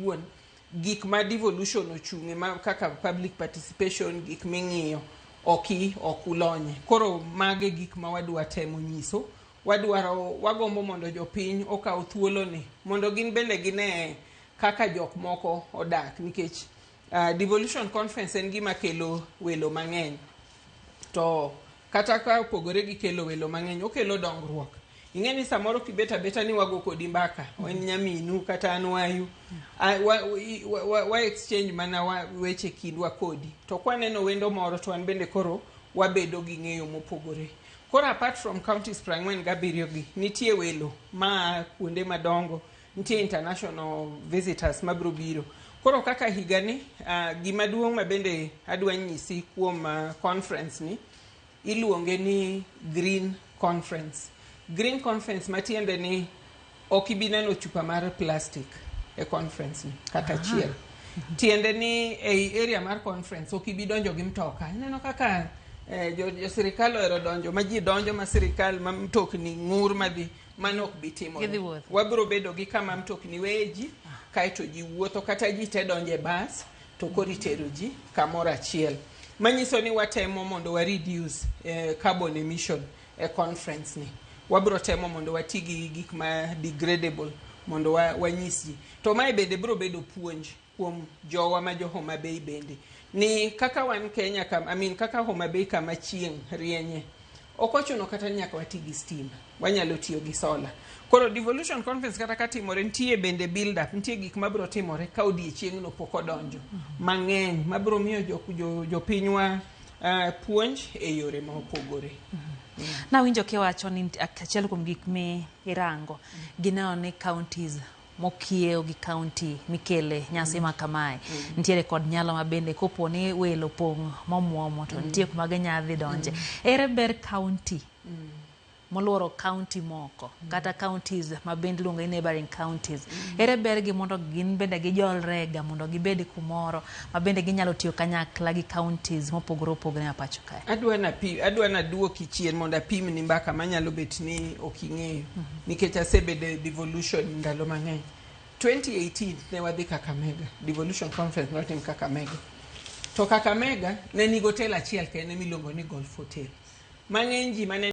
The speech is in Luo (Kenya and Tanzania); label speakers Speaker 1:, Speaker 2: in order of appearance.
Speaker 1: iwuon gik ma devolution ochung'e ma kaka public participation, gik ming'iyo ok ulonye. Koro mage gik ma wadwa temo nyiso. Wadwaro, wagombo mondo jopiny okaw thuoloni mondo gin bende gine kaka jok moko odak, nikech devolution conference en gima kelo welo mang'eny. To kata ka opogore gi kelo welo mang'eny, okelo dongruok. Ing'e ni samoro kibet abeta ni wago kodi mbaka, en nyaminu kata an wayu, wa exchange mana weche kindwa kodi. To kwaneno wendo moro, to wan bende koro wabedo gi ng'eyo mopogore. Koro apart from counties 47 gi, nitie welo maa kuonde madongo, nitie international visitors mabiro biro. Koro kaka higani, gima duong' ma bende adwa nyisi kuom conference ni, iluonge ni Green Conference. Green Conference matiende ni ok ibi neno chupa mar plastic e conference ni kata achiel. Tiende ni ei area mar conference ok ibi donjo gi mtoka. Ineno kaka jo sirikal ohero donjo, ma ji donjo ma sirikal ma mtokni ng'ur madhi, mano ok bi timore.
Speaker 2: Gidhi wuotho.
Speaker 1: Wabiro bedo gi kama mtokni weye ji, kaeto ji wuotho, kata ji te donjo e bas to koro itero ji kamoro achiel. Manyiso ni watemo mondo wa reduce carbon emission e conference ni. Wabiro temo mondo wati gi gik ma degradable mondo wanyis ji. To mae bende biro bedo puonj kuom jowa ma jo Homa Bay bende. Ni kaka wan Kenya, I mean, kaka Homa Bay kama chieng' rienye, ok ochuno kata ni nyaka wati gi stima, wanyalo tiyo gi solar. Koro devolution conference kata katimore, nitie bende build up, nitie gik mabiro timore ka odiechieng'no pok odonjo mang'eny mabiro miyo jopinywa puonj e yore ma opogore.
Speaker 2: Nawinjo kiwacho ni achiel kuom gik mi irango gineno ni counties mokiewo gi county mikele nyasi ma kamae nitiere kod nyalo ma bende kopo ni welo pong' momuomo to nitie kuma ginya dhi donje. Ere ber county moluoro county moko kata counties ma bende iluongo ni neighboring counties? Ere ber gi mondo gin bende gijolre ga mondo gibed kumoro ma bende ginyalo tiyo kanyakla gi counties mopogore opogore ma pacho kae?
Speaker 1: Adwa naduoki chien mondo apimni mbaka manyalo bet ni ok ing'eyo, nikech asebedo e devolution ndalo mang'eny. 2018 ne wadhi Kakamega, devolution conference notim Kakamega. To Kakamega ne nigi hotel achiel kende miluongo ni Golf Hotel. Mang'eny ji mane